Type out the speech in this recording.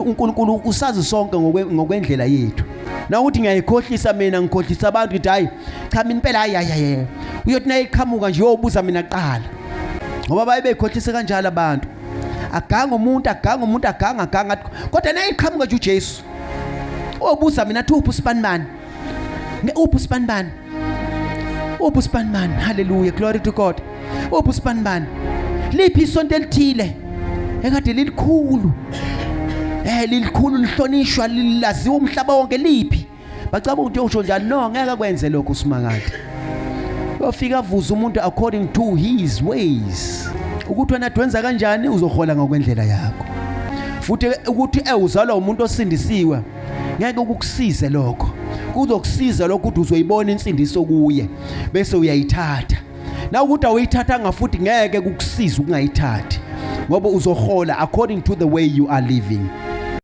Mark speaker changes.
Speaker 1: uNkulunkulu usazi sonke ngokwendlela yethu. Nawuthi ngiyayikhohlisa mina, ngikhohlisa abantu, ngithi hayi cha, mina impela, hayi hayi hayi, uyothi nayiqhamuka nje uyobuza mina kuqala, ngoba baye beyikhohlise kanjalo abantu. Aganga umuntu, aganga umuntu, aganga, aganga, kodwa nayiqhamuka nje uJesu obuza mina, athi uphi usibanibani, uphi usibanibani, uphi usibanibani? Hallelujah, glory to God. Uphi usibanibani? Liphi isonto elithile ekade lilikhulu, lilikhulu, lihlonishwa, lilaziwa umhlaba wonke, liphi? Bacabanga ukuthi usho njalo. No, ngeke akwenze lokho uSimakade. Uyofika avuze umuntu according to his ways. Ukuthi wena dwenza kanjani, uzohola ngokwendlela yakho. Futhi ukuthi uzalwa umuntu osindisiwe ngeke ukukusize lokho. Kuzokusiza lokho ukuthi uzoyibona insindiso kuye bese uyayithatha. Na ukuthi awuyithathanga futhi ngeke kukusize ukungayithathi, ngoba uzohola according to the way you are living.